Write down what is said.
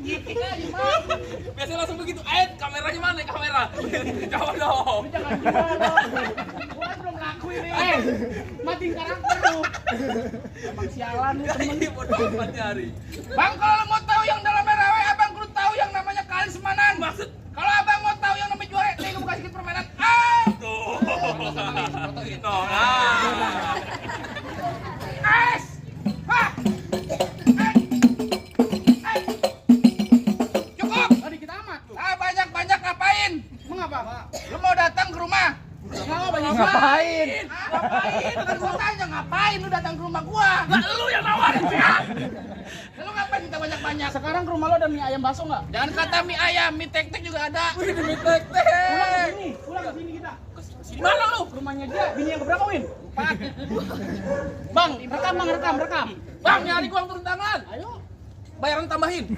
Gitu aja, Bang. Biasanya langsung begitu. Kameranya mana kamera? Jawab dong. Lu jangan jual dong. Gua kan belum ngaku ini. Matiin karakter lu. Emang sialan lu temen. Ini bodoh amat nyari. Bang, kalau lu mau tahu yang dalam RW, abang kudu tahu yang namanya kali semanan. Maksud Kalau abang mau tahu yang namanya juara, nih gua kasih sedikit permainan. tuh. Tuh. Es. Hah. Cukup. Dikit amat lu. Banyak ngapain? Mengapa? Lu mau datang ke rumah? Ngapain? Kan gua tanya ngapain lu datang ke rumah gua? Lah lu yang nawarin ya. Lu ngapain minta banyak-banyak? Sekarang ke rumah lu ada mie ayam bakso enggak? Jangan kata mie ayam, mie tek-tek juga ada. Wih, demi tek-tek. Pulang ke sini kita. Sini mana lu? Rumahnya dia, bini yang keberapa, Win? 4. Bang, rekam. Bang, nyari gua turun tangan. Ayo. Bayaran tambahin.